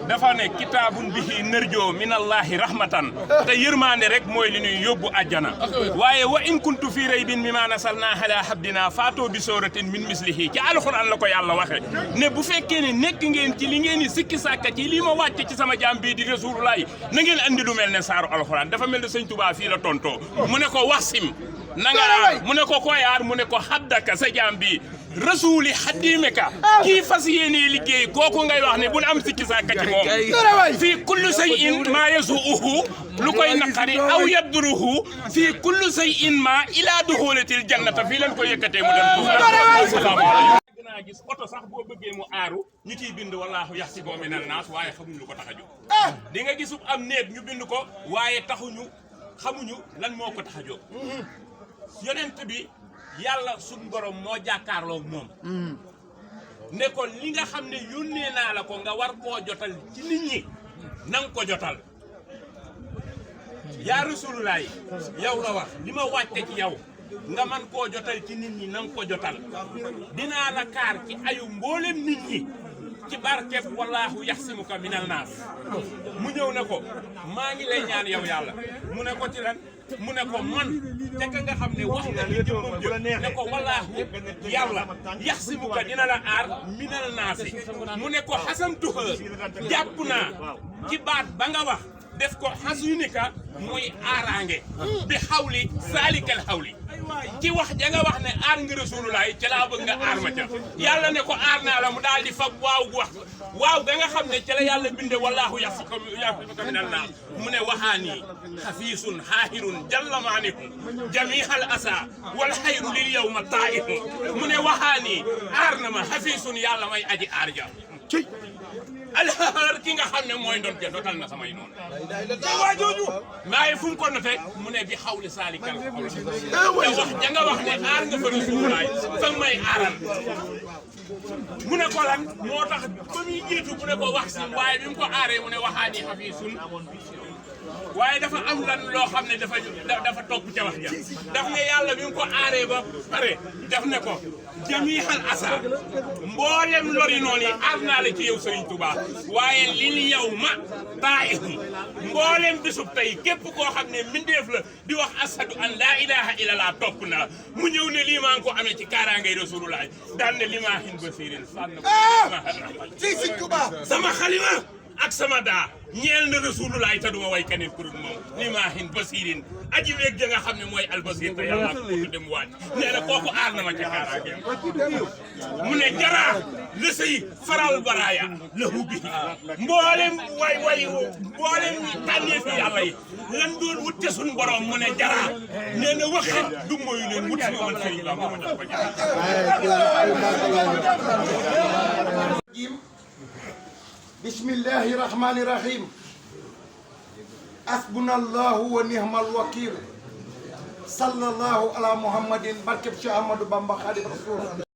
dafa ne kitaabun bihi nërjoo minallahi rahmatan te yërmaande rek mooy li ñuy yóbbu àjjana waaye wa in kuntu fii raybin mimma nasalna ala habdina faatoo bi sooratin min mislihi ci alxuraan la ko yàlla waxe ne bu fekkee ne nekk ngeen ci li ngeen di sikki sàkka ci lii ma wàcce ci sama jaam bii di rasulullahi na ngeen andi lu mel ne saaru alxuraan dafa mel ne sëñ Tuubaa fii la tontoo mu ne ko wasim na nga aar mu ne ko koy aar mu ne ko haddaka sa jaam bii rasuli xadimeka kii fas yéenee liggéey kooku ngay wax ne bu am sikki sàkka ci moom fii kullu shay'in maa yasuuhu lu koy naqari aw yadruhu fii kullu shay'in maa ilaa duxulatil jannata fii leen ko yëkkatee mu dem naa gis oto sax boo bëggee mu aaru ñu ciy bind wallaahu yaxsibu minan naas waaye xamuñu lu ko tax a jóg di nga gisu am néeg ñu bind ko waaye xamuñu lan moo ko tax a jóg yonent bi yàlla suñ borom moo jàkkaarloo moom ne ko li nga xam ne yónnee naa la ko nga war koo jotal ci nit ñi nanga ko jotal yaa Rasulullah yow la wax li ma wàcce ci yow nga man koo jotal ci nit ñi nanga ko jotal dinaa la kaar ci ayu mboolem nit ñi ci barkeb wallaahu yaxsimuka minal naas mu ñëw ne ko maa ngi lay ñaan yow yàlla mu ne ko ci lan mu ne ko man te ka nga xam ne wax nga li jëmmam jë ne ko wallaahu yàlla yaxsimuka dina la aar minal naasi mu ne ko xasamtuha jàpp naa ci baat ba nga wax def ko xasunika muy aaraange bi xawli saalikal xawli ci wax ja nga wax ne aar nga rasulullahi ci laa bëgg nga aar ma ca yàlla ne ko aar naa la mu daal di fab waaw ga nga xam ne ci la yàlla binde wallaahu yaxsimuka minal naas mu ne waxaani xafiisun xaahirun jallamaanihu jamihal asa wal xayru lil yawma taa'ihu mu ne waxaani aar na ma xafiisun yàlla may aji aar ja alxaar ki nga xam ne mooy doon te dotal na samay noonu te waajooju maaye fu mu ko note mu ne bi xawli saalikal xawli te wax ja nga wax ne aar nga fa rasulullaay fa may aaral mu ne ko lan moo tax ba muy jiitu mu ne ko wax si waaye bi mu ko aaree mu ne waxaani xafiisun waaye dafa am lan loo xam ne dafa topp ca wax ja daf ne yàlla bi mu ko aaree ba pare daf ne ko jamihal asa mboolem lori noonu yi aar naa la ci yow Sëriñ Tuubaa waaye lil yow ma taa'ihum mboolem bisub tey képp koo xam ne mbindeef la di wax ashadu an laa ilaha illallah topp na mu ñëw ne lii maa ngi ko amee ci kaaraangay rasulullah daan ne limaahin basirin sànn ko sama xalima ak sama daa ñeel na rasulullah te duma way keneen ku dul moom limaahin basirin aji weeg ja nga xam ne mooy albasir te yàlla ko tudde mu waaj nee na kooku aar na ma ci kaaraangeem mu ne jaraa la say faral baraaya lahu bihi mboolem mboolem tànnee fi yàlla yi lan doon wut ca suñu borom mu ne jaraa nee na waxit du mooyu leen wut si man sëriñ la moo ma jox ko jaar bismillahi rahmani rahim asbunallahu wa ni'mal wakil sallallahu ala muhammadin barkeb Cheikh Ahmadou Bamba Khadim Rasul